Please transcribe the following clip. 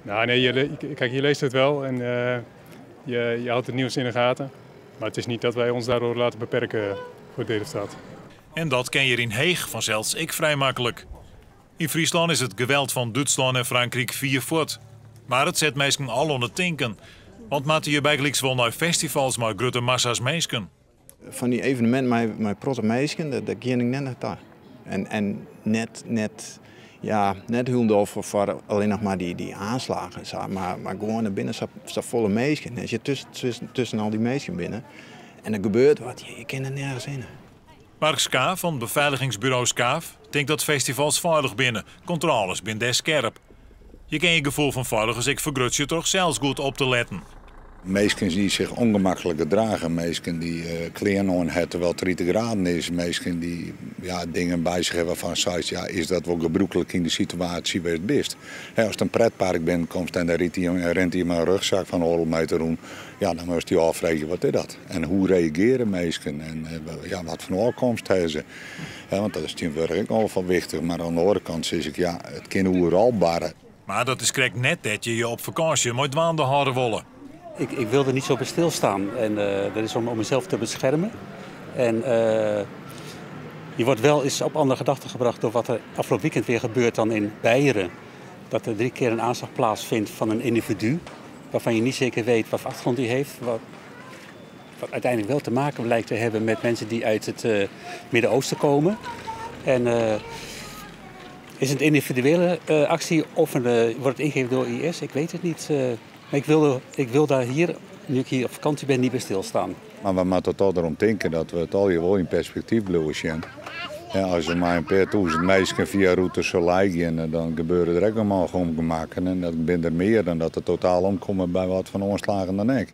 Nou nee, kijk, je leest het wel en je houdt het nieuws in de gaten. Maar het is niet dat wij ons daardoor laten beperken voor de hele stad. En dat ken je in Heech fansels ek frij maklik. Yn Fryslân is it geweld fan Dútslân en Frankryk fier fuort. Mar it set minsken al oan it tinken. Want moatte je bygelyks wol nei festivals mei grutte massa's minsken? Fan dy eveneminten mei protte minsken, dêr gean ik net nei ta. En net, ja, net hielendal foar allinnich mar dy oanslaggen en sa, mar gewoan der binne safolle minsken. As je tusken al dy minsken binne en der gebeurt wat, je kinne nergens hinne. Mark Skaaf fan befeiligingsburo Skaaf tinkt dat festivals feilich binne. Kontrôles binne dêr skerp. Je kinne je gefoel fan feiligens ek fergrutsje troch sels goed op te letten. Minsken dy't sich ûngemaklik gedrage, minsken dy't klean oan hawwe terwijl it 30 graden is, minsken dy't, ja, dingen by sich hawwe wêrfan'tst seist, ja, is dat wol gebrûklik yn de situaasje wêr'tst bist? Hè, ast in pretpark binnenkomst en dêr rint ien mei in rugzak fan oardel meter rûn, ja, dan moatst dy ôffreegje, wat is dat? En hoe reagearje minsken? En ja, wat foar ôfkomst hawwe se? Hè, want dat is tsjintwurdich ek nochal fan wichtich, mar oan de oare kant sis ik, ja, it kin oeral barre. Mar dat is krekt net dêr't je je op fakânsje mei dwaande hâlde wolle. Ik wil er niet zo bij stilstaan en dat is om mezelf te beschermen. En je wordt wel eens op andere gedachten gebracht door wat er afgelopen weekend weer gebeurt dan in Beieren. Dat er 3 keer een aanslag plaatsvindt van een individu waarvan je niet zeker weet wat voor achtergrond die heeft. Wat uiteindelijk wel te maken lijkt te hebben met mensen die uit het Midden-Oosten komen. En is het een individuele actie of wordt het ingegeven door IS? Ik weet het niet. Maar ik wil daar hier, nu ik hier op vakantie ben, niet bij stilstaan. Mar we moatte dochs derom tinke dat we it allegear wol yn perspektyf bliuwe sjen. Ja, as der mar in pear tûzen minsken fia Route Soleil geane, dan gebeure der ek normaal ûngemakken. En dat binne der mear dan dat der totaal omkomme by wat fan oanslaggen dan ek.